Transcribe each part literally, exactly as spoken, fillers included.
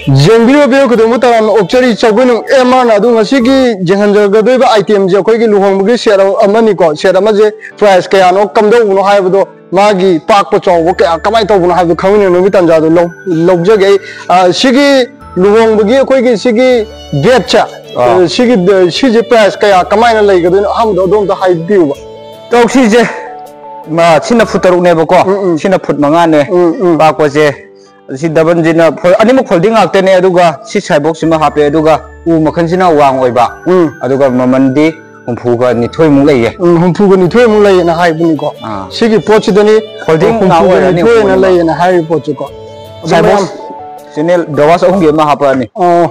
ꯌꯦꯡꯕꯤꯔꯤꯕ view ꯈꯨꯗꯤꯡꯃꯛ ꯇꯔꯥꯝꯅ ꯑꯣꯛꯆꯔꯤ꯫ ꯆꯧꯒꯨꯅꯨꯡ M ꯑꯥꯔꯅ ꯑꯗꯨ ꯉꯁꯤꯒꯤ ꯌꯦꯡꯍꯟꯖꯒꯗꯣꯏꯕ ꯑꯥꯏꯇꯦꯝꯁꯦ ꯑꯩꯈꯣꯏꯒꯤ ꯂꯨꯍꯣꯡꯕꯒꯤ ꯁꯦꯠ ꯑꯃꯅꯤꯀꯣ꯫ ꯁꯦꯠ ꯑꯃꯁꯦ ꯄ꯭ꯔꯥꯏꯁ ꯀꯌꯥꯅꯣ, ꯀꯝꯗꯧꯕꯅꯣ ꯍꯥꯏꯕꯗꯣ, ꯃꯥꯒꯤ ꯄꯥꯛꯄ ꯆꯥꯎꯕ ꯀꯌꯥ ꯀꯃꯥꯏꯅ ꯇꯧꯕꯅꯣ ꯍꯥꯏꯕꯗꯣ ꯈꯪꯃꯤꯟꯅꯅꯕꯒꯤ ꯇꯥꯟꯖꯥꯗꯣ ꯂꯧ-, ꯂꯧꯖꯒꯦ ꯑꯩ꯫ ꯑ, ꯁꯤꯒꯤ ꯂꯨꯍꯣꯡꯕꯒꯤ ꯑꯩꯈꯣꯏꯒꯤ ꯁꯤꯒꯤ ꯕꯦꯠꯁꯦ, ꯑꯥ꯫ ꯑ, ꯁꯤꯒꯤ, ꯑ, ꯁꯤꯁꯦ ꯄ꯭ꯔꯥꯏꯁ ꯀꯌꯥ ꯀꯃꯥꯏꯅ ꯂꯩꯒꯗꯣꯏꯅꯣ, ꯑꯍꯥꯟꯕꯗ ꯑꯗꯣꯝꯇ ꯍꯥꯏꯕꯤꯌꯨꯕ꯫ ꯇꯧꯁꯤꯁꯦ, ꯃ-, ꯁꯤꯅ ꯐꯨꯠ ꯇꯔꯨꯛꯅꯦꯕꯀꯣ, ꯎꯝ, ꯎꯝ꯫ ꯁꯤꯅ ꯐꯨꯠ ꯃꯉꯥꯅꯦ ꯎꯝ, ꯎꯝ꯫ ꯄꯥꯛꯄꯁꯦ꯫ ꯑꯁꯤ ꯗꯕꯜꯁꯤꯅ ꯐꯣꯜ-, ꯑꯅꯤꯃꯛ ꯐꯣꯜꯗꯤꯡ ꯉꯥꯛꯇꯅꯦ, ꯑꯗꯨꯒ ꯁꯤ ꯁꯥꯏꯕꯣꯛꯁꯤꯃ ꯍꯥꯞꯄꯦ, ꯑꯗꯨꯒ ꯎ ꯃꯈꯜꯁꯤꯅ ꯋꯥꯡ ꯑꯣꯏꯕ, ꯎꯝ꯫ ꯑꯗꯨꯒ ꯃꯃꯜꯗꯤ ꯍꯨꯝꯐꯨꯒ ꯅꯤꯊꯣꯏꯃꯨꯛ ꯂꯩꯌꯦ꯫ ꯎꯝ, ꯍꯨꯝꯐꯨꯒ ꯅꯤꯊꯣꯏꯃꯨꯛ ꯂꯩꯌꯦꯅ ꯍꯥꯏꯕꯅꯤꯀꯣ꯫ ꯑꯥ꯫ ꯁꯤꯒꯤ ꯄꯣꯠꯁꯤꯗꯅꯤ ꯐꯣꯜꯗꯤꯡ ꯍꯨꯝꯐꯨꯒ ꯉꯥꯛ ꯑꯣꯏꯔꯅꯤ, ꯅꯤꯊꯣꯏꯅ ꯍꯨꯝꯐꯨꯒ ꯂꯩꯌꯦꯅ ꯍꯥꯏꯔꯤꯕ ꯄꯣꯠꯁꯤꯀꯣ꯫ ꯑꯗꯨ ꯁꯥꯏꯕꯣꯛ ꯃꯌꯥꯝ ꯆꯦꯅꯦꯜ ꯗ꯭ꯔꯣꯋꯥꯁ ꯑꯍꯨꯝꯒꯤ ꯑꯃ ꯍꯥꯞꯄꯛꯑꯅꯤ꯫ ꯑꯣ,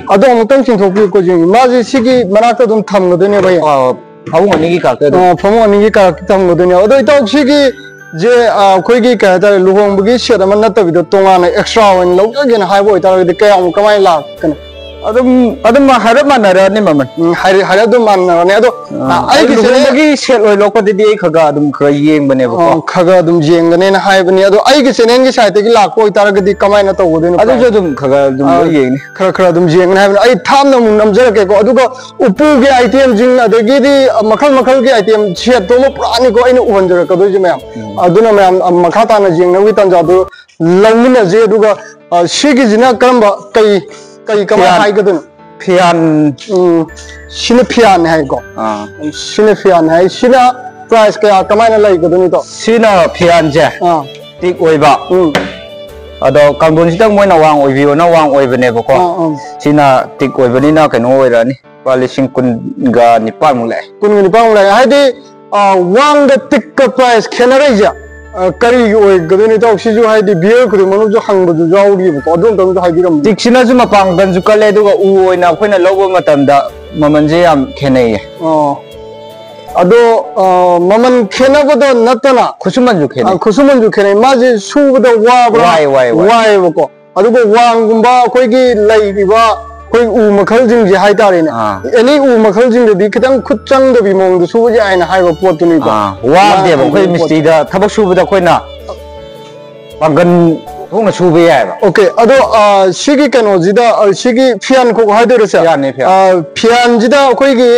ꯑꯗꯣ ꯑꯃꯨꯛꯇꯪ ꯆꯤꯡꯊꯣꯛꯄꯤꯌꯨꯀꯣ, ꯌꯦꯡꯒꯦ꯫ ꯃꯥꯁꯦ ꯁꯤꯒꯤ ꯃꯅꯥꯛꯇ ꯑꯗꯨꯝ ꯊꯝꯒꯗꯣꯏꯅꯦꯕ ꯍꯌꯦꯡ? ꯑꯥ, ꯐꯃꯨꯡ ꯑꯅꯤꯒꯤ ꯀꯥꯔꯛꯇ ꯑꯗꯨꯝ꯫ ꯑꯣ, ꯐꯃꯨꯡ ꯑꯅꯤꯒꯤ ꯀꯥꯔꯛꯇ ꯊꯝꯒꯗꯣꯏꯅꯦ꯫ ꯑꯗꯣ ꯏꯇꯥꯎ, ꯁꯤꯒꯤ ꯁꯦ, ꯑ, ꯑꯩꯈꯣꯏꯒꯤ ꯀꯩ ꯍꯥꯏꯇꯥꯔꯦ, ꯂꯨꯍꯣꯡꯕꯒꯤ ꯁꯦꯠ ꯑꯃ ꯅꯠꯇꯕꯤꯗ ꯇꯣꯉꯥꯟꯅ ꯑꯦꯛꯁꯇ꯭ꯔꯥ ꯑꯣꯏꯅ ꯂꯧꯖꯒꯦꯅ ꯍꯥꯏꯕ ꯑꯣꯏꯇꯥꯔꯒꯗꯤ ꯀꯌꯥꯃꯨꯛ ꯀꯃꯥꯏꯅ ꯂꯥꯛꯀꯅꯤ? ꯑꯗꯨꯝ, ꯑꯗꯨꯝ ꯍꯥꯏꯔꯞ ꯃꯥꯟꯅꯔꯅꯤ ꯃꯃꯜ꯫ ꯎꯝ, ꯍꯥꯏꯔꯞ, ꯍꯥꯏꯔꯞ ꯑꯗꯨꯝ ꯃꯥꯟꯅꯔꯅꯤ꯫ ꯑꯗꯣ, ꯑꯥ, ꯑ, ꯑꯩꯒꯤ ꯑꯩ ꯁꯦꯠ ꯂꯨꯍꯣꯡꯕꯒꯤ ꯁꯦꯠ ꯑꯣꯏ ꯂꯧꯔꯛꯄꯗꯗꯤ ꯑꯩ ꯈꯔ ꯈꯔ ꯑꯗꯨꯝ ꯈꯔ ꯌꯦꯡꯕꯅꯦꯕꯀꯣ꯫ ꯑꯣ, ꯈꯔ ꯈꯔ ꯑꯗꯨꯝ ꯌꯦꯡꯒꯅꯦꯅ ꯍꯥꯏꯕꯅꯤ꯫ ꯑꯗꯣ ꯑꯩꯒꯤ ꯆꯦꯅꯦꯜꯒꯤ ꯁꯥꯏꯠꯇꯒꯤ ꯂꯥꯛꯄ ꯑꯣꯏꯇꯥꯔꯒꯗꯤ ꯀꯃꯥꯏꯅ ꯇꯧꯒꯗꯣꯏꯅꯣ? ꯑꯗꯨꯁꯨ ꯑꯗꯨꯝ ꯈꯔ ꯈꯔ ꯑꯗꯨꯝ ꯑꯥ, ꯂꯣꯏ ꯌꯦꯡꯅꯤ꯫ ꯈꯔ ꯈꯔ ꯑꯗꯨꯝ ꯌꯦꯡꯒꯅꯤ ꯍꯥꯏꯕꯅꯤ꯫ ꯑꯩ ꯊꯥꯞꯅ ꯑꯃꯨꯛ ꯅꯝꯖꯔꯛꯀꯦꯀꯣ꯫ ꯑꯗꯨꯒ ꯎꯄꯨꯒꯤ ꯑꯥꯏꯇꯦꯝꯁꯤꯡ, ꯑꯗꯒꯤꯗꯤ ꯃꯈꯜ ꯃꯈꯜꯒꯤ ꯑꯥꯏꯇꯦꯝ ꯁꯦꯠꯇꯣ ꯑꯃ ꯄꯨꯔꯥꯅꯤꯀꯣ ꯑꯩꯅ ꯎꯍꯟꯖꯔꯛꯀꯗꯣꯏꯁꯦ ꯃꯌꯥꯝ꯫ ꯎꯝ꯫ ꯑꯗꯨꯅ ꯃꯌꯥꯝ, ꯑ, ꯃꯈꯥ ꯇꯥꯅ ꯌꯦꯡꯅꯕꯒꯤ ꯇꯥꯟꯖꯥꯗꯨ ꯂꯧꯃꯤꯟꯅꯁꯦ꯫ ꯑꯗꯨꯒ, ꯑ, ꯁꯤꯒꯤꯁꯤꯅ ꯀꯔꯝꯕ, ꯀꯩ, ꯀꯩ ꯀꯃꯥꯏꯅ ꯐꯤꯌꯥꯟ꯫ ꯍꯥꯏꯒꯗꯣꯏꯅꯣ? ꯐꯤꯌꯥꯟ꯫ ꯎꯝ, ꯁꯤꯅ ꯐꯤꯌꯥꯟꯅꯤ ꯍꯥꯏꯀꯣ꯫ ꯑꯥ꯫ ꯁꯤꯅ ꯐꯤꯌꯥꯟꯅꯤ ꯍꯥꯏ꯫ ꯁꯤꯅ ꯄ꯭ꯔꯥꯏꯁ ꯀꯌꯥ ꯀꯃꯥꯏꯅ ꯂꯩꯒꯗꯣꯏꯅꯣ ꯏꯇꯥꯎ? ꯁꯤꯅ ꯐꯤꯌꯥꯟꯁꯦ ꯑꯥ꯫ ꯇꯤꯛ ꯑꯣꯏꯕ꯫ ꯎꯝ꯫ ꯑꯗꯣ ꯀꯥꯡꯊꯣꯟꯁꯤꯗꯪ ꯃꯣꯏꯅ ꯋꯥꯡ ꯑꯣꯏꯕꯤꯌꯣꯅ ꯋꯥꯡ ꯑꯣꯏꯕꯅꯦꯕꯀꯣ꯫ ꯑꯥ, ꯑꯥ꯫ ꯁꯤꯅ ꯇꯤꯛ ꯑꯣꯏꯕꯅꯤꯅ ꯀꯩꯅꯣ ꯑꯣꯏꯔꯛꯑꯅꯤ꯫ ꯂꯨꯄꯥ ꯂꯤꯁꯤꯡ ꯀꯨꯟꯒ ꯅꯤꯄꯥꯟꯃꯨꯛ ꯂꯥꯛꯑꯦ꯫ ꯀꯨꯟꯒ ꯅꯤꯄꯥꯟꯃꯨꯛ ꯂꯥꯛꯑꯦ꯫ ꯍꯥꯏꯗꯤ, ꯑ, ꯋꯥꯡꯒ ꯇꯤꯛꯀ ꯄ꯭ꯔꯥꯏꯁ ꯈꯦꯠꯅꯔꯛꯏꯁꯦ, ꯑ, ꯀꯔꯤꯒꯤ ꯑꯣꯏꯒꯗꯣꯏꯅꯣ ꯏꯇꯥꯎ? ꯁꯤꯁꯨ ꯍꯥꯏꯗꯤ ꯚꯤꯌꯔ ꯈꯨꯗꯤꯡꯃꯛꯅꯁꯨ ꯍꯪꯕꯁꯨ ꯌꯥꯎꯔꯤꯕꯀꯣ꯫ ꯑꯗꯨ ꯑꯝꯇꯪꯁꯨ ꯍꯥꯏꯕꯤꯔꯝꯃꯨ꯫ ꯇꯤꯛꯁꯤꯅꯁꯨ ꯃꯄꯥꯡꯒꯜꯁꯨ ꯀꯜꯂꯦ, ꯑꯗꯨꯒ ꯎ ꯑꯣꯏꯅ ꯑꯩꯈꯣꯏꯅ ꯂꯧꯕ ꯃꯇꯝꯗ ꯃꯃꯜꯁꯦ ꯌꯥꯝ ꯈꯦꯠꯅꯩꯌꯦ꯫ ꯑꯣ꯫ ꯑꯗꯣ, ꯑ, ꯃꯃꯜ ꯈꯦꯠꯅꯕꯗ ꯅꯠꯇꯅ ꯈꯨꯠꯁꯨꯃꯟꯁꯨ ꯈꯦꯠꯅꯩ꯫ ꯑ, ꯈꯨꯠꯁꯨꯃꯟꯁꯨ ꯈꯦꯠꯅꯩ꯫ ꯃꯥꯁꯦ ꯁꯨꯕꯗ ꯋꯥꯕ꯭ꯔꯥ? ꯋꯥꯏ, ꯋꯥꯏ, ꯋꯥꯏ꯫ ꯋꯥꯏꯌꯦꯕꯀꯣ꯫ ꯑꯗꯨꯒ ꯋꯥꯡꯒꯨꯝꯕ ꯑꯩꯈꯣꯏꯒꯤ ꯂꯩꯔꯤꯕ ꯑꯩꯈꯣꯏ ꯎ ꯃꯈꯜꯁꯤꯡꯁꯦ ꯍꯥꯏꯇꯥꯔꯦꯅꯦ꯫ ꯑꯥ꯫ ꯑꯦꯅꯤ ꯎ ꯃꯈꯜꯁꯤꯡꯗꯗꯤ ꯈꯤꯇꯪ ꯈꯨꯠ ꯆꯪꯗꯕꯤ ꯃꯑꯣꯡꯗ ꯁꯨꯕ ꯌꯥꯏꯅ ꯍꯥꯏꯕ ꯄꯣꯠꯇꯨꯅꯤꯀꯣ꯫ ꯑꯥ, ꯋꯥꯗꯦꯕ꯫ ꯃꯥꯅ ꯑꯩꯈꯣꯏ ꯍꯥꯏꯕ ꯄꯣꯠꯇꯣ꯫ ꯃꯤꯁꯇ꯭ꯔꯤꯗ ꯊꯕꯛ ꯁꯨꯕꯗ ꯑꯩꯈꯣꯏꯅ ꯄꯥꯡꯒꯜ ꯊꯣꯛꯅ ꯁꯨꯕ ꯌꯥꯏꯑꯕ꯫ ꯑꯣꯀꯦ, ꯑꯗꯣ ꯑ, ꯁꯤꯒꯤ ꯀꯩꯅꯣꯁꯤꯗ, ꯑ, ꯁꯤꯒꯤ ꯐꯤꯌꯥꯟ ꯈꯣꯛ ꯍꯥꯏꯗꯣꯏꯔꯁꯦ? ꯐꯤꯌꯥꯟꯅꯦ, ꯐꯤꯌꯥꯟ꯫ ꯑ, ꯐꯤꯌꯥꯟꯁꯤꯗ ꯑꯩꯈꯣꯏꯒꯤ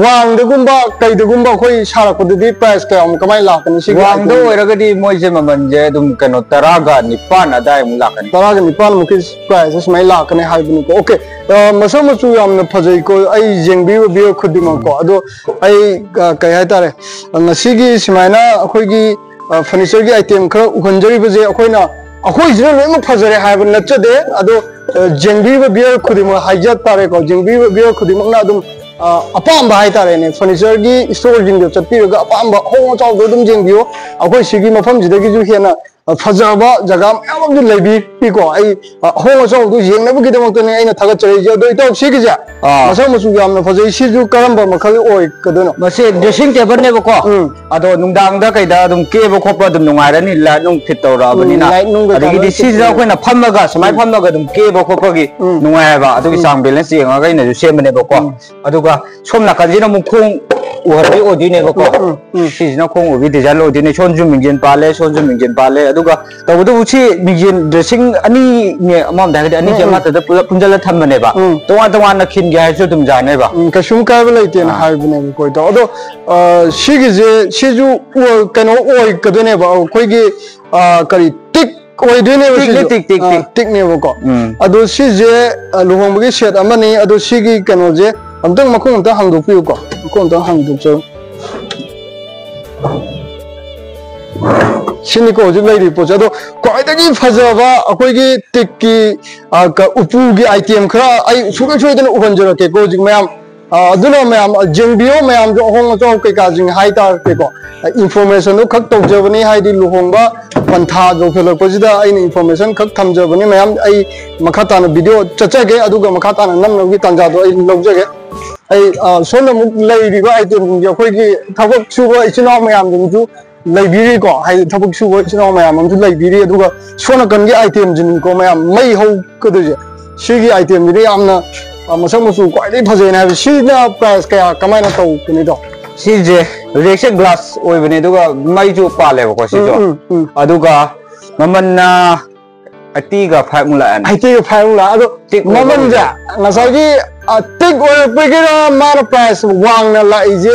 ꯋꯥꯡꯗꯒꯨꯝꯕ ꯀꯩꯗꯒꯨꯝꯕ ꯑꯩꯈꯣꯏ ꯁꯥꯔꯛꯄꯗꯗꯤ ꯄ꯭ꯔꯥꯏꯁ ꯀꯌꯥꯃꯨꯛ ꯀꯃꯥꯏꯅ ꯂꯥꯛꯀꯅꯤ ꯁꯤꯒꯤ ꯋꯥꯡꯗ item? ꯑꯣꯏꯔꯒꯗꯤ ꯃꯣꯏꯁꯦ ꯃꯃꯜꯁꯦ ꯑꯗꯨꯝ ꯀꯩꯅꯣ ꯇꯔꯥꯒ ꯅꯤꯄꯥꯟ ꯑꯗꯥꯏꯃꯨꯛ ꯂꯥꯛꯀꯅꯤ꯫ ꯇꯔꯥꯒ ꯅꯤꯄꯥꯟꯃꯨꯛꯀꯤ ꯄ꯭ꯔꯥꯏꯁꯁꯦ ꯁꯨꯃꯥꯏꯅ ꯂꯥꯛꯀꯅꯤ ꯍꯥꯏꯕꯅꯤꯀꯣ꯫ ꯑꯣꯀꯦ, ꯑ, ꯃꯁꯛ ꯃꯆꯨ ꯌꯥꯝꯅ ꯐꯖꯩꯀꯣ, ꯑꯩ ꯌꯦꯡꯕꯤꯕ ꯚꯤꯌꯔ ꯈꯨꯗꯤꯡꯃꯛꯀꯣ꯫ ꯑꯗꯣ ꯑꯩ, ꯑ, ꯀꯩ ꯍꯥꯏꯇꯥꯔꯦ, ꯉꯁꯤꯒꯤ ꯁꯨꯃꯥꯏꯅ ꯑꯩꯈꯣꯏꯒꯤ, ꯑ, ꯐꯔꯅꯤꯆꯔꯒꯤ ꯑꯥꯏꯇꯦꯝ ꯈꯔ ꯎꯍꯟꯖꯔꯤꯕꯁꯦ ꯑꯩꯈꯣꯏꯅ, ꯑꯩꯈꯣꯏꯁꯤꯅ ꯂꯣꯏꯅꯃꯛ ꯐꯖꯔꯦ ꯍꯥꯏꯕ ꯅꯠꯆꯗꯦ꯫ ꯑꯗꯣ, ꯑ, ꯌꯦꯡꯕꯤꯔꯤꯕ ꯚꯤꯌꯔ ꯈꯨꯗꯤꯡꯃꯛ ꯍꯥꯏꯖ ꯇꯥꯔꯦꯀꯣ, ꯌꯦꯡꯕꯤꯔꯤꯕ ꯚꯤꯌꯔ ꯈꯨꯗꯤꯡꯃꯛꯅ ꯑꯗꯨꯝ, ꯑ, ꯑꯄꯥꯝꯕ ꯍꯥꯏꯇꯥꯔꯦꯅꯦ, ꯐꯔꯅꯤꯆꯔꯒꯤ ꯏꯁꯇꯣꯔꯁꯤꯡꯗꯣ ꯆꯠꯄꯤꯔꯒ ꯑꯄꯥꯝꯕ ꯑꯍꯣꯡ ꯑꯆꯥꯎꯗꯣ ꯑꯗꯨꯝ ꯌꯦꯡꯕꯤꯌꯨ꯫ ꯑꯩꯈꯣꯏ ꯁꯤꯒꯤ ꯃꯐꯝꯁꯤꯗꯒꯤꯁꯨ ꯍꯦꯟꯅ, ꯑ, ꯐꯖꯕ ꯖꯒꯥ ꯃꯌꯥꯝ ꯑꯃꯁꯨ ꯂꯩꯕꯤꯔꯤꯀꯣ꯫ ꯑꯩ, ꯑ, ꯑꯍꯣꯡ ꯑꯆꯥꯎꯗꯣ ꯌꯦꯡꯅꯕꯒꯤꯗꯃꯛꯇꯅꯦ ꯑꯩꯅ ꯊꯥꯒꯠꯆꯔꯤꯁꯦ꯫ ꯑꯗꯣ ꯏꯇꯥꯎ, ꯁꯤꯒꯤꯁꯦ ꯑꯥ꯫ ꯃꯁꯛ ꯃꯆꯨ ꯌꯥꯝꯅ ꯐꯖꯩ꯫ ꯁꯤꯁꯨ ꯀꯔꯝꯕ ꯃꯈꯜ ꯑꯣꯏꯒꯗꯣꯏꯅꯣ? ꯃꯁꯤ ꯗ꯭ꯔꯦꯁꯤꯡ ꯇꯦꯕꯜꯅꯦꯕꯀꯣ꯫ ꯎꯝ꯫ ꯑꯗꯣ ꯅꯨꯡꯗꯥꯡꯗ ꯀꯩꯗ ꯑꯗꯨꯝ ꯀꯦꯕ ꯈꯣꯠꯄ ꯑꯗꯨꯝ ꯅꯨꯡꯉꯥꯏꯔꯅꯤ, ꯂꯥꯏꯠ ꯅꯨꯡ ꯐꯤꯠ ꯇꯧꯔꯛꯑꯕꯅꯤꯅ꯫ ꯎꯝ, ꯂꯥꯏꯠ ꯅꯨꯡꯒ ꯑꯗꯒꯤꯗꯤ ꯊꯥꯜꯂꯒ ꯁꯤꯁꯤꯗ ꯐꯤꯠ ꯑꯩꯈꯣꯏꯅ ꯐꯝꯃꯒ ꯁꯨꯃꯥꯏꯅ ꯎꯝ꯫ ꯐꯝꯃꯒ ꯑꯗꯨꯝ ꯀꯦꯕ ꯈꯣꯠꯄꯒꯤ ꯎꯝ꯫ ꯅꯨꯡꯉꯥꯏꯑꯕ꯫ ꯑꯗꯨꯒꯤ ꯎꯝ꯫ ꯆꯥꯡ ꯕꯦꯂꯦꯟꯁ ꯌꯦꯡꯉꯒ ꯑꯩꯅꯁꯨ ꯁꯦꯝꯕꯅꯦꯕꯀꯣ꯫ ꯎꯝ꯫ ꯑꯗꯨꯒ ꯁꯣꯝ ꯅꯥꯀꯟꯁꯤꯅ ꯑꯃꯨꯛ ꯈꯣꯡ ꯎꯍꯟꯕꯤ ꯑꯣꯏꯗꯣꯏꯅꯦꯕꯀꯣ꯫ ꯎꯝ, ꯎꯝ, ꯎꯝ꯫ ꯁꯤꯁꯤꯅ ꯈꯣꯡ ꯎꯕꯤ ꯗꯤꯖꯥꯏꯟ ꯑꯣꯏꯗꯣꯏꯅꯦ꯫ ꯁꯣꯝꯁꯨ ꯃꯤꯡꯖꯦꯜ ꯄꯥꯜꯂꯦ, ꯁꯣꯝꯁꯨ ꯃꯤꯡꯖꯦꯜ ꯄꯥꯜꯂꯦ꯫ ꯑꯗꯨꯒ ꯇꯧꯕꯇꯕꯨ ꯁꯤ ꯃꯤꯡꯖꯦꯜ ꯗ꯭ꯔꯦꯁꯤꯡ ꯑꯅꯤꯅꯦ, ꯑꯃꯔꯣꯝꯗ ꯍꯥꯏꯔꯒꯗꯤ ꯑꯅꯤꯁꯦ ꯎꯝ, ꯎꯝ꯫ ꯑꯃꯠꯇꯗ ꯄꯨꯂꯞ ꯄꯨꯟꯁꯤꯜꯂ ꯊꯝꯕꯅꯦꯕ꯫ ꯎꯝ꯫ ꯇꯣꯉꯥꯟ ꯇꯣꯉꯥꯟꯅ ꯈꯤꯟꯒꯦ ꯍꯥꯏꯔꯁꯨ ꯑꯗꯨꯝ ꯌꯥꯅꯦꯕ꯫ ꯎꯝ, ꯀꯩꯁꯨꯝ ꯀꯥꯏꯕ ꯂꯩꯇꯦꯅ ꯑꯥ꯫ ꯍꯥꯏꯕꯅꯦꯕꯀꯣ ꯏꯇꯥꯎ꯫ ꯑꯗꯣ, ꯑ, ꯁꯤꯒꯤꯁꯦ, ꯁꯤꯁꯨ ꯎ-, ꯀꯩꯅꯣ ꯑꯣꯏꯒꯗꯣꯏꯅꯦꯕ, ꯑꯩꯈꯣꯏꯒꯤ, ꯑ, ꯀꯔꯤ, ꯇꯤꯛ ꯑꯣꯏꯗꯣꯏꯅꯦꯕ ꯇꯤꯛꯅꯤ, ꯁꯤꯁꯨ꯫ ꯇꯤꯛ, ꯇꯤꯛ, ꯑ, ꯇꯤꯛ꯫ ꯇꯤꯛꯅꯦꯕꯀꯣ꯫ ꯎꯝ꯫ ꯑꯗꯣ ꯁꯤꯁꯦ, ꯑ, ꯂꯨꯍꯣꯡꯕꯒꯤ ꯁꯦꯠ ꯑꯃꯅꯤ꯫ ꯑꯗꯣ ꯁꯤꯒꯤ ꯀꯩꯅꯣꯁꯦ ꯑꯝꯇꯪ ꯃꯈꯣꯡ ꯑꯝꯇꯪ ꯍꯥꯡꯗꯣꯛꯄꯤꯌꯨꯀꯣ, ꯃꯈꯣꯡ ꯑꯝꯇꯪ ꯍꯥꯡꯗꯣꯛꯆꯧ꯫ ꯁꯤꯅꯤꯀꯣ ꯍꯧꯖꯤꯛ ꯂꯩꯔꯤꯕ ꯄꯣꯠꯁꯦ꯫ ꯑꯗꯣ ꯈ꯭ꯋꯥꯏꯗꯒꯤ ꯐꯖꯕ ꯑꯩꯈꯣꯏꯒꯤ ꯇꯤꯛꯀꯤ, ꯑ, ꯀ-, ꯎꯄꯨꯒꯤ ꯑꯥꯏꯇꯦꯝ ꯈꯔ ꯑꯩ ꯁꯨꯡꯁꯣꯏ ꯁꯣꯏꯗꯅ ꯎꯍꯟꯖꯔꯛꯀꯦꯀꯣ ꯍꯧꯖꯤꯛ ꯃꯌꯥꯝ꯫ ꯑ, ꯑꯗꯨꯅ ꯃꯌꯥꯝ, ꯑ, ꯌꯦꯡꯕꯤꯌꯣ, ꯃꯌꯥꯝꯁꯨ ꯑꯍꯣꯡ ꯑꯆꯥꯎ ꯀꯩꯀꯥꯁꯤꯡ ꯍꯥꯏꯇꯥꯔꯦꯀꯣ꯫ ꯑ, information ꯗꯨ ꯈꯛ ꯇꯧꯖꯕꯅꯤ, ꯍꯥꯏꯗꯤ ꯂꯨꯍꯣꯡꯕ ꯄꯟꯊꯥ ꯌꯧꯁꯤꯜꯂꯛꯄꯁꯤꯗ ꯑꯩꯅ information ꯈꯛ ꯊꯝꯖꯕꯅꯤ ꯃꯌꯥꯝ꯫ ꯑꯩ ꯃꯈꯥ ꯇꯥꯅ video ꯆꯠꯆꯒꯦ, ꯑꯗꯨꯒ ꯃꯈꯥ ꯇꯥꯅ ꯅꯝꯅꯕꯒꯤ ꯇꯥꯟꯖꯥꯗꯣ ꯑꯩ ꯂꯧꯖꯒꯦ꯫ ꯑꯩ, ꯑ, ꯁꯣꯝꯗ ꯑꯃꯨꯛ ꯂꯩꯔꯤꯕ item ꯁꯤꯡꯁꯦ ꯑꯩꯈꯣꯏꯒꯤ ꯊꯕꯛ ꯁꯨꯕ ꯏꯆꯤꯟ ꯏꯅꯥꯎ ꯃꯌꯥꯝꯁꯤꯡꯁꯨ ꯂꯩꯕꯤꯔꯤꯀꯣ, ꯍꯥꯏꯗꯤ ꯊꯕꯛ ꯁꯨꯕ ꯏꯆꯤꯟ ꯏꯅꯥꯎ ꯃꯌꯥꯝ ꯑꯃꯁꯨ ꯂꯩꯕꯤꯔꯤ꯫ ꯑꯗꯨꯒ ꯁꯣꯝ ꯅꯥꯀꯟꯒꯤ item ꯁꯤꯅꯤꯀꯣ ꯃꯌꯥꯝ ꯃꯩ ꯍꯧꯒꯗꯣꯏꯁꯦ꯫ ꯁꯤꯒꯤ item ꯁꯤꯗꯤ ꯌꯥꯝꯅ, ꯑ, ꯃꯁꯛ ꯃꯆꯨ ꯈ꯭ꯋꯥꯏꯗꯒꯤ ꯐꯖꯩꯅ ꯍꯥꯏꯕ꯫ ꯁꯤꯅ price ꯀꯌꯥ ꯀꯃꯥꯏꯅ ꯇꯧꯒꯅꯤꯗꯣ? ꯁꯤꯁꯦ ꯔꯦꯛꯁꯦ ꯒ꯭ꯂꯥꯁ ꯑꯣꯏꯕꯅꯦ, ꯑꯗꯨꯒ ꯃꯩꯁꯨ ꯄꯥꯜꯂꯦꯕꯀꯣ ꯁꯤꯁꯨ꯫ ꯎꯝ, ꯎꯝ, ꯎꯝ꯫ ꯑꯗꯨꯒ ꯃꯃꯜꯅ ꯑꯩꯠꯇꯤꯒ ꯐꯥꯏꯚ ꯃꯨꯛ ꯂꯥꯛꯑꯅꯤ꯫ ꯑꯩꯠꯇꯤꯒ ꯐꯥꯏꯚ ꯂꯥꯛ ꯑꯗꯣ ꯇꯤꯛ ꯑꯣꯏꯕ ꯃꯃꯜꯁꯦ ꯑꯣꯏꯕ꯫ ꯉꯁꯥꯏꯒꯤ ꯇꯤꯛ ꯑꯣꯏꯔꯛꯄꯒꯤꯔ ꯃꯥꯅ ꯄ꯭ꯔꯥꯏꯁ ꯋꯥꯡꯅ ꯂꯥꯛꯏꯁꯦ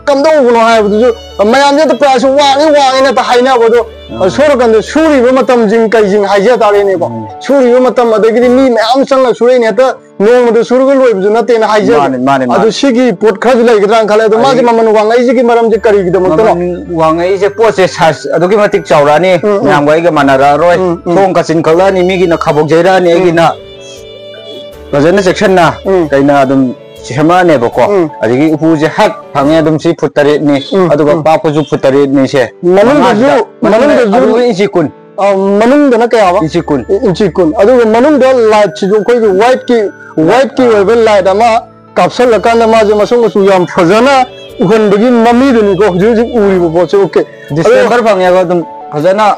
ꯀꯝꯗꯧꯕꯅꯣ ꯍꯥꯏꯕꯗꯨꯁꯨ ꯃꯌꯥꯝꯁꯦ ꯍꯦꯛꯇ ꯄ꯭ꯔꯥꯏꯁ ꯋꯥꯡꯉꯤ ꯋꯥꯡꯉꯤꯅ ꯍꯦꯛꯇ ꯍꯥꯏꯅꯕꯗꯣ ꯁꯣꯔꯀꯥꯟꯗ ꯁꯨꯔꯤꯕ ꯃꯇꯝꯁꯤꯡ ꯀꯩꯁꯤꯡ ꯍꯥꯏꯖ ꯇꯥꯔꯦꯅꯦꯀꯣ꯫ ꯁꯨꯔꯤꯕ ꯃꯇꯝ ꯑꯗꯒꯤꯗꯤ ꯃꯤ ꯃꯌꯥꯝ ꯆꯪꯅ ꯁꯨꯔꯛꯏꯅꯦ ꯍꯦꯛꯇ ꯅꯣꯡꯃꯗ ꯁꯨꯔꯒ ꯂꯣꯏꯕꯁꯨ ꯅꯠꯇꯦꯅ ꯍꯥꯏꯖꯕ꯫ ꯃꯥꯅꯦ, ꯃꯥꯅꯦ, ꯃꯥꯅꯦ꯫ ꯑꯗꯨ ꯁꯤꯒꯤ ꯄꯣꯠ ꯈꯔꯁꯨ ꯂꯩꯒꯗ꯭ꯔꯥꯅ ꯈꯜꯂꯦ꯫ ꯑꯗꯣ ꯃꯥꯁꯦ ꯃꯃꯜ ꯋꯥꯡꯉꯛꯏꯁꯤꯒꯤ ꯃꯔꯝꯁꯦ ꯀꯔꯤꯒꯤꯗꯃꯛꯇꯅꯣ? ꯃꯃꯜ ꯋꯥꯡꯉꯛꯏꯁꯦ ꯄꯣꯠꯁꯦ ꯁꯥꯏꯖ ꯑꯗꯨꯛꯀꯤ ꯃꯇꯤꯛ ꯆꯥꯎꯔꯛꯑꯅꯤ꯫ ꯎꯝ, ꯎꯝ꯫ ꯃꯌꯥꯝꯒ ꯑꯩꯒ ꯃꯥꯟꯅꯔꯛꯑꯔꯣꯏ꯫ ꯎꯝ, ꯎꯝ꯫ ꯊꯣꯡ ꯀꯥꯆꯤꯟ ꯀꯛꯂꯛꯑꯅꯤ, ꯃꯤꯒꯤꯅ ꯈꯥꯕꯣꯛ ꯌꯩꯔꯛꯑꯅꯤ, ꯑꯩꯒꯤꯅ ꯐꯖꯅ ꯆꯦꯛꯁꯤꯟꯅ ꯎꯝ꯫ ꯀꯩꯅ ꯑꯗꯨꯝ ꯁꯦꯝꯃꯛꯑꯅꯦꯕꯀꯣ꯫ ꯎꯝ꯫ ꯑꯗꯒꯤ ꯎꯄꯨꯁꯦ ꯍꯛ ꯐꯪꯉꯦ ꯑꯗꯨꯝ ꯁꯤ ꯐꯨꯠ ꯇꯔꯦꯠꯅꯤ꯫ ꯎꯝ, ꯑꯗꯨꯒ ꯎꯝ꯫ ꯄꯥꯛꯄꯁꯨ ꯐꯨꯠ ꯇꯔꯦꯠꯅꯤꯁꯦ꯫ ꯃꯅꯨꯡꯗꯁꯨ ꯃꯉꯥꯁꯤꯗ꯫ ꯃꯅꯨꯡꯗꯁꯨ ꯑꯗꯨꯒ ꯏꯟꯆꯤ ꯀꯨꯟ꯫ ꯑ, ꯃꯅꯨꯡꯗꯅ ꯀꯌꯥꯕ? ꯏꯟꯆꯤ ꯀꯨꯟ꯫ ꯏꯟꯆꯤ ꯀꯨꯟ꯫ ꯑꯗꯨꯒ ꯃꯅꯨꯡꯗ ꯂꯥꯏꯠꯁꯤꯁꯨ ꯑꯩꯈꯣꯏꯒꯤ ꯋꯥꯏꯠꯀꯤ ꯋꯥꯏꯠꯀꯤ ꯑꯣꯏꯕ ꯂꯥꯏꯠ ꯑꯃ ꯀꯥꯞꯁꯤꯜꯂꯀꯥꯟꯗ ꯃꯥꯁꯦ ꯃꯁꯛ ꯃꯆꯨ ꯌꯥꯝ ꯐꯖꯅ ꯎꯍꯟꯕꯒꯤ ꯃꯃꯤꯗꯨꯅꯤꯀꯣ ꯍꯧꯖꯤꯛ ꯍꯧꯖꯤꯛ ꯎꯔꯤꯕ ꯄꯣꯠꯁꯦ꯫ ꯑꯣꯀꯦ꯫ ꯗꯤꯁꯦꯝꯕꯔ ꯐꯪꯉꯦꯕ ꯑꯗꯨꯝ ꯐꯖꯅ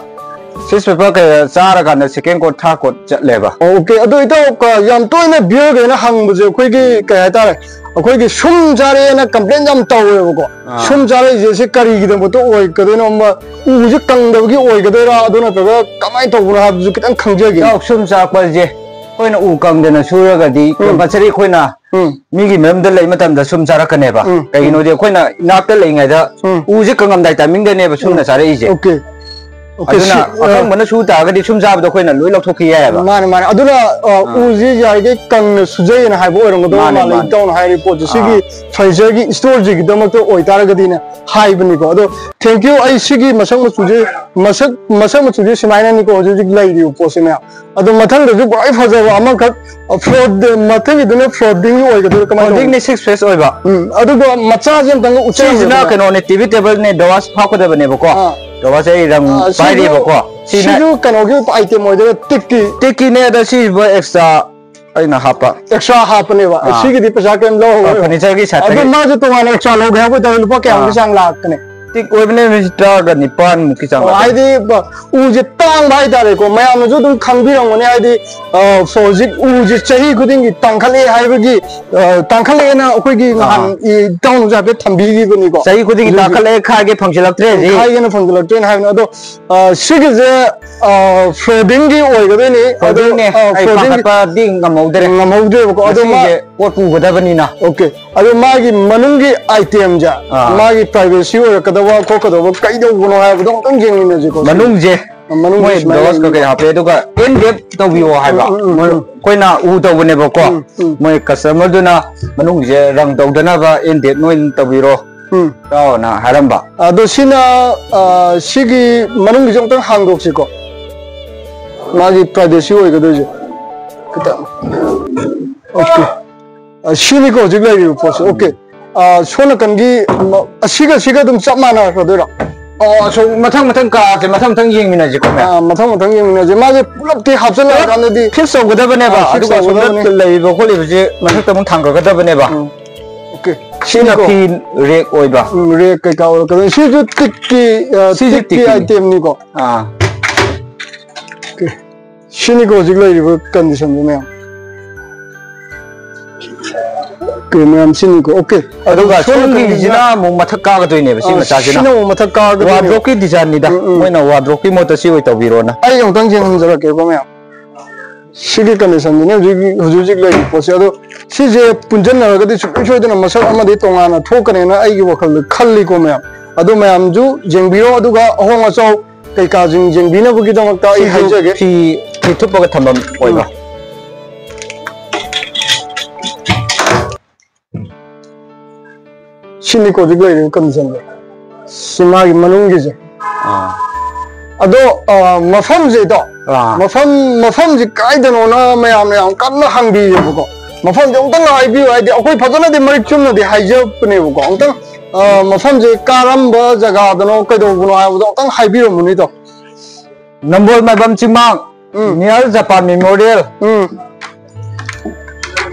ꯁꯤꯁ ꯄꯦꯄꯔ ꯀꯩ ꯆꯥꯔꯀꯥꯟꯗ ꯁꯦꯀꯦꯟ ꯀꯣꯠ ꯊꯥꯔꯠ ꯀꯣꯠ ꯆꯠꯂꯦꯕ꯫ ꯑꯣꯀꯦ꯫ ꯑꯗꯣ ꯏꯇꯥꯎ ꯀ-, ꯌꯥꯝ ꯇꯣꯏꯅ ꯚꯤꯌꯔꯈꯩꯅ ꯍꯪꯕꯁꯦ ꯑꯩꯈꯣꯏꯒꯤ ꯀꯩ ꯍꯥꯏꯇꯥꯔꯦ, ꯑꯩꯈꯣꯏꯒꯤ ꯁꯨꯝ ꯆꯥꯔꯛꯑꯦꯅ ꯀꯝꯄ꯭ꯂꯦꯟ ꯌꯥꯝ ꯇꯧꯋꯦꯕꯀꯣ꯫ ꯑꯥ꯫ ꯁꯨꯝ ꯆꯥꯔꯛꯏꯁꯦ ꯁꯤ ꯀꯔꯤꯒꯤꯗꯃꯛꯇ ꯑꯣꯏꯒꯗꯣꯏꯅꯣ? ꯑꯃ ꯎꯁꯦ ꯀꯪꯗꯕꯒꯤ ꯑꯣꯏꯒꯗꯣꯏꯔꯥ, ꯑꯗꯨ ꯅꯠꯇ꯭ꯔꯒ ꯀꯃꯥꯏꯅ ꯇꯧꯕꯅꯣ ꯍꯥꯏꯕꯗꯨꯁꯨ ꯈꯤꯇꯪ ꯈꯪꯖꯒꯦ꯫ ꯏꯇꯥꯎ ꯁꯨꯝ ꯆꯥꯔꯛꯄꯁꯦ ꯑꯩꯈꯣꯏꯅ ꯎ ꯀꯪꯗꯅ ꯁꯨꯔꯒꯗꯤ ꯎꯝ꯫ ꯀꯝꯄꯜꯁꯔꯤ ꯑꯩꯈꯣꯏꯅ ꯎꯝ꯫ ꯃꯤꯒꯤ ꯃꯌꯨꯝꯗ ꯂꯩ ꯃꯇꯝꯗ ꯁꯨꯝ ꯆꯥꯔꯛꯀꯅꯦꯕ꯫ ꯎꯝ꯫ ꯀꯩꯒꯤꯅꯣꯗꯤ ꯑꯩꯈꯣꯏꯅ ꯏꯅꯥꯛꯇ ꯂꯩꯔꯤꯉꯩꯗ ꯎꯝ꯫ ꯎꯁꯦ ꯀꯪꯉꯝꯗꯥꯏ ꯇꯥꯏꯃꯤꯡꯗꯅꯦꯕ ꯁꯨꯝꯅ ꯆꯥꯔꯛꯏꯁꯦ꯫ ꯑꯣꯀꯦ꯫ ꯑꯣꯀꯦ, ꯑꯗꯨꯅ ꯁꯤ, ꯑ, ꯑꯀꯪꯕꯅ ꯁꯨ ꯇꯥꯔꯒꯗꯤ ꯁꯨꯝ ꯆꯥꯕꯗꯣ ꯑꯩꯈꯣꯏꯅ ꯂꯣꯏ ꯂꯧꯊꯣꯛꯈꯤ ꯌꯥꯏꯑꯕ꯫ ꯃꯥꯅꯦ, ꯃꯥꯅꯦ꯫ ꯑꯗꯨꯅ, ꯑ, ꯎꯁꯤ ꯌꯥꯔꯤꯈꯩ ꯀꯪꯅ ꯁꯨꯖꯩꯌꯦꯅ ꯍꯥꯏꯕ ꯑꯣꯏꯔꯝꯒꯗꯧꯕ ꯃꯥꯅꯦ, ꯃꯥꯜꯂꯦ, ꯃꯥꯅꯦ꯫ ꯏꯇꯥꯎꯅ ꯍꯥꯏꯔꯤꯕ ꯄꯣꯠꯁꯦ꯫ ꯁꯤꯒꯤ ꯑꯥ꯫ ꯐꯔꯅꯤꯆꯔꯒꯤ ꯏꯁꯇꯣꯔꯁꯤꯒꯤꯗꯃꯛꯇ ꯑꯣꯏꯇꯥꯔꯒꯗꯤꯅꯦ ꯍꯥꯏꯕꯅꯤꯀꯣ꯫ ꯑꯗꯣ thank you꯫ ꯑꯩ ꯁꯤꯒꯤ ꯃꯁꯛ ꯃꯆꯨꯁꯦ, ꯃꯁꯛ, ꯃꯁꯛ ꯃꯆꯨꯁꯦ ꯁꯨꯃꯥꯏꯅꯅꯤꯀꯣ ꯍꯧꯖꯤꯛ ꯍꯧꯖꯤꯛ ꯂꯩꯔꯤꯕ ꯄꯣꯠꯁꯦ ꯃꯌꯥꯝ꯫ ꯑꯗꯣ ꯃꯊꯪꯗꯁꯨ ꯈ꯭ꯋꯥꯏ ꯐꯖꯕ ꯑꯃꯈꯛ, ꯐ꯭ꯂꯣꯔ, ꯃꯊꯪꯒꯤꯗꯨꯅ ꯐ꯭ꯂꯣꯔꯗꯤꯡꯒꯤ ꯑꯣꯏꯒꯗꯣꯏꯔꯥ ꯀꯃꯥꯏꯅ ꯇꯧꯕꯅꯣ? ꯐꯣꯜꯗꯤꯡꯅꯤ ꯁꯤꯛꯁ ꯐꯦꯁ ꯑꯣꯏꯕ꯫ ꯎꯝ, ꯑꯗꯨꯒ ꯃꯆꯥꯁꯦ ꯑꯝꯇꯪꯒ ꯎꯠꯆꯔꯝꯃꯨꯅꯦ꯫ ꯁꯤꯁꯤꯅ ꯀꯩꯅꯣꯅꯦ, ꯇꯤꯚꯤ ꯇꯦꯕꯜꯅꯦ, ꯗ꯭ꯔꯣꯋꯥꯔꯁ ꯍꯥꯞꯀꯗꯕꯅꯦꯕꯀꯣ꯫ ꯑꯥ꯫ ꯗ꯭ꯔꯣꯋꯥꯔꯁꯦ ꯑꯩ ꯔꯪ ꯑꯥ, ꯁꯤꯁꯨ, ꯄꯥꯏꯔꯤꯕꯀꯣ꯫ ꯁꯤꯅ ꯁꯤꯁꯨ ꯀꯩꯅꯣꯒꯤ ꯑꯥꯏꯇꯦꯝ ꯑꯣꯏꯗꯣꯏꯔꯥ, ꯇꯤꯛꯀꯤ? ꯇꯤꯛꯀꯤꯅꯦ, ꯑꯗ ꯁꯤꯁꯤꯕꯨ ꯑꯦꯛꯁꯇ꯭ꯔꯥ ꯑꯩꯅ ꯍꯥꯞꯄ꯫ ꯑꯦꯛꯁꯇ꯭ꯔꯥ ꯍꯥꯞꯄꯅꯦꯕ꯫ ꯑꯥ꯫ ꯁꯤꯒꯤꯗꯤ ꯄꯩꯁꯥ ꯀꯩꯝ ꯂꯧꯔꯣꯏ꯫ ꯑꯥ, ꯐꯔꯅꯤꯆꯔꯒꯤ ꯁꯥꯏꯠꯇꯒꯤ꯫ ꯑꯗꯣ ꯃꯥꯁꯦ ꯇꯣꯉꯥꯟꯅ ꯑꯦꯛꯁꯇ꯭ꯔꯥ ꯂꯧꯒꯦ ꯍꯥꯏꯕ ꯑꯣꯏꯇꯥꯔꯗꯤ ꯂꯨꯄꯥ ꯀꯌꯥꯃꯨꯛꯀꯤ ꯑꯥ꯫ ꯆꯥꯡ ꯂꯥꯛꯀꯅꯤ? ꯇꯤꯛ ꯑꯣꯏꯕꯅꯦ, ꯃꯤꯁ ꯇꯔꯥꯒ ꯅꯤꯄꯥꯟ ꯃꯨꯛꯀꯤ ꯆꯥꯡ ꯑꯣ, ꯂꯥꯛꯀꯅꯤ꯫ ꯍꯥꯏꯗꯤ, ꯕ-, ꯎꯁꯦ ꯇꯥꯡꯕ ꯍꯥꯏꯇꯥꯔꯦꯀꯣ, ꯃꯌꯥꯝꯅꯁꯨ ꯑꯗꯨꯝ ꯈꯪꯕꯤꯔꯝꯒꯅꯤ, ꯍꯥꯏꯗꯤ, ꯑ, ꯍꯧꯖꯤꯛ ꯎꯁꯦ ꯆꯍꯤ ꯈꯨꯗꯤꯡꯒꯤ ꯇꯥꯡꯈꯠꯂꯛꯑꯦ ꯍꯥꯏꯕꯒꯤ, ꯑ, ꯇꯥꯡꯈꯠꯂꯛꯑꯦꯅ ꯑꯩꯈꯣꯏꯒꯤ ꯑꯥ꯫ ꯅꯍꯥꯟ ꯏꯇꯥꯎꯅꯁꯨ ꯍꯥꯏꯐꯦꯠ ꯊꯝꯕꯤꯈꯤꯕꯅꯤꯀꯣ꯫ ꯆꯍꯤ ꯈꯨꯗꯤꯡꯒꯤ ꯍꯧꯖꯤꯛ ꯍꯧꯖꯤꯛ ꯇꯥꯡꯈꯠꯂꯛꯑꯦ, ꯈꯥꯏꯒꯦ ꯐꯪꯁꯤꯜꯂꯛꯇ꯭ꯔꯦ ꯍꯧꯖꯤꯛ꯫ ꯈꯥꯏꯒꯦꯅ ꯐꯪꯁꯤꯜꯂꯛꯇ꯭ꯔꯦꯅ ꯍꯥꯏꯕꯅꯤ꯫ ꯑꯗꯣ, ꯑ, ꯁꯤꯒꯤꯁꯦ, ꯑ, foldingꯒꯤ ꯑꯣꯏꯒꯗꯣꯏꯅꯤ꯫ ꯑꯗꯣ, foldingꯅꯦ꯫ ꯑ, ꯑꯩ foldingꯒꯤ ꯄꯥꯈꯠꯄꯗꯤ ꯉꯝꯍꯧꯗ꯭ꯔꯦ꯫ ꯉꯝꯍꯧꯗ꯭ꯔꯦꯕꯀꯣ꯫ ꯑꯗꯣ ꯃꯥ ꯉꯁꯤꯁꯦ ꯄꯣꯠ ꯄꯨꯒꯗꯕꯅꯤꯅ꯫ OK꯫ ꯑꯗꯣ ꯃꯥꯒꯤ ꯃꯅꯨꯡꯒꯤ itemꯁꯦ, ꯑꯥ꯫ ꯃꯥꯒꯤ privacy ꯑꯣꯏꯔꯛꯀꯗꯕ ꯈꯣꯠꯀꯗꯕ ꯀꯩꯗꯧꯕꯅꯣ ꯍꯥꯏꯕꯗꯣ ꯑꯝꯇꯪ ꯌꯦꯡꯃꯤꯟꯅꯁꯤꯀꯣ꯫ ꯃꯅꯨꯡꯁꯦ ꯃꯅꯨꯡꯁꯦ ꯃꯣꯏ ꯁꯨꯃꯥꯏꯅ glove ꯂꯩꯅꯤꯀꯣ꯫ ꯀꯩꯀꯩ ꯍꯥꯞꯄꯦ, ꯑꯗꯨꯒ end date ꯇꯧꯕꯤꯌꯣ ꯍꯥꯏꯕ꯫ ꯎꯝ, ꯎꯝ, ꯎꯝ, ꯃꯣꯏ, ꯎꯝ꯫ ꯑꯩꯈꯣꯏꯅ ꯎ ꯇꯧꯕꯅꯦꯕꯀꯣ꯫ ꯎꯝ, ꯎꯝ꯫ ꯃꯣꯏ customerꯗꯨꯅ ꯃꯅꯨꯡꯁꯦ ꯔꯪ ꯇꯧꯗꯅꯕ end date ꯅꯣꯏꯅ ꯇꯧꯕꯤꯔꯣ꯫ ꯎꯝ꯫ ꯏꯇꯥꯎꯅ ꯍꯥꯏꯔꯝꯕ꯫ ꯑꯗꯣ ꯁꯤꯅ, ꯑ, ꯁꯤꯒꯤ ꯃꯅꯨꯡꯒꯤꯁꯦ ꯑꯃꯨꯛꯇꯪ ꯍꯥꯡꯗꯣꯛꯁꯤꯀꯣ꯫ ꯃꯥꯒꯤ privacy ꯑꯣꯏꯒꯗꯣꯏꯁꯦ꯫ ꯈꯤꯇꯪ꯫ OK꯫ ꯑ, ꯁꯤꯅꯤꯀꯣ ꯍꯧꯖꯤꯛ ꯂꯩꯔꯤꯕ ꯄꯣꯠꯁꯦ꯫ OK꯫ ꯑ, ꯁꯣꯝ ꯅꯥꯀꯟꯒꯤ ꯃ-, ꯑꯁꯤꯒ ꯁꯤꯒ ꯑꯗꯨꯝ ꯆꯞ ꯃꯥꯟꯅꯔꯛꯀꯗꯣꯏꯔꯣ? ꯑꯣ, ꯑꯁꯣꯝ ꯃꯊꯪ ꯃꯊꯪ ꯀꯥꯁꯦ ꯃꯊꯪ ꯃꯊꯪ ꯌꯦꯡꯃꯤꯟꯅꯁꯦꯀꯣ, ꯃꯌꯥꯝ꯫ ꯑ, ꯃꯊꯪ ꯃꯊꯪ ꯌꯦꯡꯃꯤꯟꯅꯁꯦ꯫ ꯃꯥꯁꯦ ꯄꯨꯂꯞꯇꯤ ꯍꯥꯞꯆꯜꯂꯛꯑꯀꯥꯟꯗꯗꯤ fix ꯇꯧꯒꯗꯕꯅꯦꯕ꯫ ꯑ, fix ꯑꯗꯨꯒ ꯑꯁꯣꯝꯗ ꯇꯧꯒꯗꯕꯅꯦ꯫ ꯂꯩꯔꯤꯕ ꯈꯣꯠꯂꯤꯕꯁꯦ ꯃꯊꯛꯇ ꯑꯃꯨꯛ ꯊꯥꯡꯒꯠꯀꯗꯕꯅꯦꯕ꯫ ꯎꯝ꯫ OK꯫ ꯁꯤꯅ ꯁꯤꯅꯤꯀꯣ꯫ ꯐꯤ rack ꯑꯣꯏꯕ꯫ ꯎꯝ, rack ꯀꯩꯀꯥ ꯑꯣꯏꯔꯛꯀꯗꯣꯏꯅꯤ꯫ ꯁꯤꯁꯨ ꯇꯤꯛꯀꯤ, ꯑ, ꯁꯤꯁꯨ ꯇꯤꯛꯀꯤ ꯇꯤꯛꯀꯤꯅꯤ꯫ Itemꯅꯤꯀꯣ꯫ ꯑꯥ꯫ OK꯫ ꯁꯤꯅꯤꯀꯣ ꯍꯧꯖꯤꯛ ꯂꯩꯔꯤꯕ conditionꯁꯦ ꯃꯌꯥꯝ꯫ OK, ꯃꯌꯥꯝ ꯁꯤꯅꯤꯀꯣ꯫ OK꯫ ꯑꯗꯨꯒ ꯑꯗꯨ ꯁꯣꯝ ꯁꯣꯝꯒꯤꯁꯤꯅ ꯅꯥꯀꯟꯒꯤꯁꯤꯅ ꯑꯃꯨꯛ ꯃꯊꯛ ꯀꯥꯒꯗꯣꯏꯅꯦꯕ, ꯁꯤ ꯑ, ꯃꯆꯥꯁꯤꯅ꯫ ꯁꯤꯅ ꯑꯃꯨꯛ ꯃꯊꯛ ꯀꯥꯒꯗꯣꯏꯅꯦꯕ꯫ Wardrobeꯀꯤ designꯅꯤꯗ꯫ ꯎꯝ, ꯎꯝ꯫ ꯃꯣꯏꯅ wardrobeꯀꯤ ꯃꯍꯨꯠꯇ ꯁꯤ ꯑꯣꯏ ꯇꯧꯕꯤꯔꯣꯅ꯫ ꯑꯩ ꯑꯃꯨꯛꯇꯪ ꯌꯦꯡꯍꯟꯖꯔꯛꯀꯦꯀꯣ ꯃꯌꯥꯝ꯫ ꯁꯤꯒꯤ conditionꯁꯤꯅꯦ ꯍꯧꯖꯤꯛ, ꯍꯧꯖꯤꯛ ꯍꯧꯖꯤꯛ ꯂꯩꯔꯤꯕ ꯄꯣꯠꯁꯦ꯫ ꯑꯗꯣ ꯁꯤꯁꯦ ꯄꯨꯟꯁꯤꯟꯅꯔꯒꯗꯤ ꯁꯨꯡꯁꯣꯏ ꯁꯣꯏꯗꯅ ꯃꯁꯛ ꯑꯃꯗꯤ ꯇꯣꯉꯥꯟꯅ ꯊꯣꯛꯀꯅꯦꯅ ꯑꯩꯒꯤ ꯋꯥꯈꯜꯗ ꯈꯜꯂꯤꯀꯣ ꯃꯌꯥꯝ꯫ ꯑꯗꯣ ꯃꯌꯥꯝꯁꯨ ꯌꯦꯡꯕꯤꯔꯣ, ꯑꯗꯨꯒ ꯑꯍꯣꯡ ꯑꯆꯥꯎ ꯀꯩꯀꯥꯁꯤꯡ ꯌꯦꯡꯕꯤꯅꯕꯒꯤꯗꯃꯛꯇ ꯑꯩ ꯁꯤꯁꯨ ꯍꯥꯏꯖꯒꯦ꯫ ꯐꯤ, ꯐꯤ ꯊꯨꯞꯄꯒ ꯊꯝꯐꯝ ꯑꯣꯏꯕ꯫ ꯎꯝ꯫ ꯁꯤꯅꯤꯀꯣ ꯍꯧꯖꯤꯛ ꯂꯩꯔꯤꯕ conditionꯁꯦ꯫ ꯁꯤ ꯃꯥꯒꯤ ꯃꯅꯨꯡꯒꯤꯁꯦ꯫ ꯑꯥ꯫ ꯑꯗꯣ, ꯑ, ꯃꯐꯝꯁꯦ ꯏꯇꯥꯎ, ꯑꯥ꯫ ꯃꯐꯝ, ꯃꯐꯝꯁꯦ ꯀꯥꯏꯗꯅꯣꯅ ꯃꯌꯥꯝꯅ ꯌꯥꯝ ꯀꯟꯅ ꯍꯪꯕꯤꯌꯦꯕꯀꯣ꯫ ꯃꯐꯝꯁꯦ ꯑꯃꯨꯛꯇꯪ ꯍꯥꯏꯕꯤꯌꯨ, ꯍꯥꯏꯗꯤ ꯑꯩꯈꯣꯏ ꯐꯖꯅꯗꯤ ꯃꯔꯤꯛ ꯆꯨꯝꯅꯗꯤ ꯍꯥꯏꯖꯕꯅꯦꯕꯀꯣ꯫ ꯑꯃꯨꯛꯇꯪ, ꯑ, ꯃꯐꯝꯁꯦ ꯀꯥꯔꯝꯕ ꯖꯒꯥꯗꯅꯣ ꯀꯩꯗꯧꯕꯅꯣ ꯍꯥꯏꯕꯗꯣ ꯑꯃꯨꯛꯇꯪ ꯍꯥꯏꯕꯤꯔꯝꯃꯨꯅꯦ ꯏꯇꯥꯎ꯫ ꯅꯝꯕꯣꯜ ꯃꯥꯏꯕꯝ ꯆꯤꯡꯃꯥꯡ, ꯎꯝ꯫ Near Japan Memorial꯫ ꯎꯝ꯫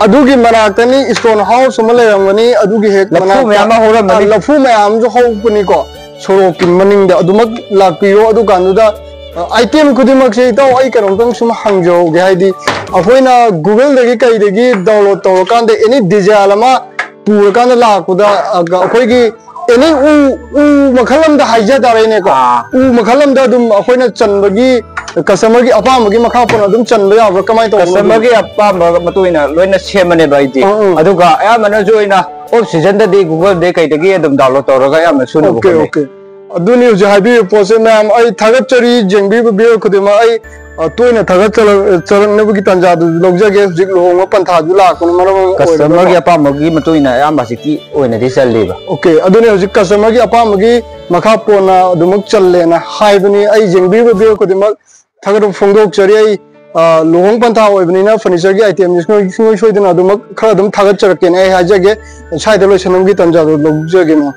ꯑꯗꯨꯒꯤ ꯃꯅꯥꯛꯇꯅꯤ stone house ꯑꯃ ꯂꯩꯔꯝꯒꯅꯤ, ꯑꯗꯨꯒꯤ ꯍꯦꯛ ꯂꯐꯨ ꯃꯅꯥꯛꯇ, ꯃꯌꯥꯝ ꯑꯃ ꯍꯧꯔꯝꯒꯅꯤ꯫ ꯑ, ꯂꯐꯨ ꯃꯌꯥꯝꯁꯨ ꯍꯧꯕꯅꯤꯀꯣ꯫ ꯁꯣꯔꯣꯛꯀꯤ ꯃꯅꯤꯡꯗ ꯑꯗꯨꯃꯛ ꯂꯥꯛꯄꯤꯔꯣ꯫ ꯑꯗꯨꯀꯥꯟꯗꯨꯗ ꯑꯥꯏꯇꯦꯝ ꯈꯨꯗꯤꯡꯃꯛꯁꯦ, ꯏꯇꯥꯎ, ꯑꯩ ꯀꯩꯅꯣꯝꯇꯪ ꯁꯨꯝ ꯍꯪꯖꯍꯧꯒꯦ, ꯍꯥꯏꯗꯤ ꯑꯩꯈꯣꯏꯅ Google-ꯗꯒꯤ ꯀꯩꯗꯒꯤ download ꯇꯧꯔꯀꯥꯟꯗ ꯑꯦꯅꯤ ꯗꯤꯖꯥꯏꯟ ꯑꯃ ꯄꯨꯔꯀꯥꯟꯗ ꯂꯥꯛꯄꯗ, ꯑ, ꯑꯩꯈꯣꯏꯒꯤ ꯑꯦꯅꯤ ꯎ, ꯎ ꯃꯈꯜ ꯑꯃꯗ ꯍꯥꯏꯖ ꯇꯥꯔꯦꯅꯦꯀꯣ, ꯑꯥ꯫ ꯎ ꯃꯈꯜ ꯑꯃꯗ ꯑꯗꯨꯝ ꯑꯩꯈꯣꯏꯅ ꯆꯟꯕꯒꯤ, ꯀꯁꯇꯃꯔꯒꯤ ꯑꯄꯥꯝꯕꯒꯤ ꯃꯈꯥ ꯄꯣꯟꯅ ꯑꯗꯨꯝ ꯆꯟꯕ ꯌꯥꯕ꯭ꯔꯥ, ꯀꯃꯥꯏꯅ ꯇꯧꯕꯅꯣ? ꯀꯁꯇꯃꯔꯒꯤ ꯑꯄꯥꯝꯕ ꯃꯇꯨꯡ ꯏꯟꯅ ꯂꯣꯏꯅ ꯁꯦꯝꯕꯅꯦꯕ ꯑꯩꯗꯤ꯫ ꯑꯥ, ꯑꯥ꯫ ꯑꯗꯨꯒ ꯑꯌꯥꯝꯕꯅꯁꯨ ꯑꯣꯏꯅ ꯑꯣꯐ ꯁꯤꯖꯟꯗꯗꯤ Google-ꯗꯒꯤ ꯀꯩꯗꯒꯤ ꯑꯗꯨꯝ download ꯇꯧꯔꯒ ꯑꯌꯥꯝꯕꯅ ꯁꯨꯅꯕ ꯑꯣꯀꯦ, ꯍꯣꯠꯅꯩ꯫ ꯑꯣꯀꯦ꯫ ꯑꯗꯨꯅꯤ ꯍꯧꯖꯤꯛ ꯍꯥꯏꯕꯤꯔꯤꯕ ꯄꯣꯠꯁꯦ, ꯃꯌꯥꯝ, ꯑꯩ ꯊꯥꯒꯠꯆꯔꯤ, ꯌꯦꯡꯕꯤꯕ viewer ꯈꯨꯗꯤꯡꯃꯛ꯫ ꯑꯩ, ꯑ, ꯇꯣꯏꯅ ꯊꯥꯒꯠꯆꯔꯛꯅꯕꯒꯤ ꯇꯥꯟꯖꯥꯗꯨ ꯂꯧꯖꯒꯦ꯫ ꯍꯧꯖꯤꯛ ꯂꯨꯍꯣꯡꯕ ꯄꯟꯊꯥꯁꯨ ꯂꯥꯛꯄꯅ ꯃꯔꯝ ꯑꯣꯏꯔꯒ ꯀꯁꯇꯃꯔꯒꯤ ꯑꯄꯥꯝꯕꯒꯤ ꯃꯇꯨꯡ ꯏꯟꯅ ꯑꯌꯥꯝꯕ ꯍꯧꯖꯤꯛꯇꯤ ꯑꯣꯏꯅꯗꯤ ꯆꯜꯂꯤꯕ꯫ ꯑꯣꯀꯦ, ꯑꯗꯨꯅꯤ ꯍꯧꯖꯤꯛ ꯀꯁꯇꯃꯔꯒꯤ ꯑꯄꯥꯝꯕꯒꯤ ꯃꯈꯥ ꯄꯣꯟꯅ ꯑꯗꯨꯃꯛ ꯆꯜꯂꯦꯅ ꯍꯥꯏꯕꯅꯤ꯫ ꯑꯩ ꯌꯦꯡꯕꯤꯔꯤꯕ viewer ꯈꯨꯗꯤꯡꯃꯛ ꯊꯥꯒꯠꯄ ꯐꯣꯡꯗꯣꯛꯆꯔꯤ꯫ ꯑꯩ, ꯑ, ꯂꯨꯍꯣꯡ ꯄꯟꯊꯥ ꯑꯣꯏꯕꯅꯤꯅ furniture-ꯒꯤ item ꯁꯨꯡꯁꯣꯏ, ꯁꯨꯡꯁꯣꯏ ꯁꯣꯏꯗꯅ ꯑꯗꯨꯃꯛ ꯈꯔ ꯑꯗꯨꯝ ꯊꯥꯒꯠꯆꯔꯛꯀꯦꯅ ꯑꯩ ꯍꯥꯏꯖꯒꯦ꯫ ꯁ꯭ꯋꯥꯏꯗ ꯂꯣꯏꯁꯤꯟꯅꯕꯒꯤ ꯇꯥꯟꯖꯥꯗꯨ ꯂꯧꯖꯒꯦ, ꯃꯦꯝ꯫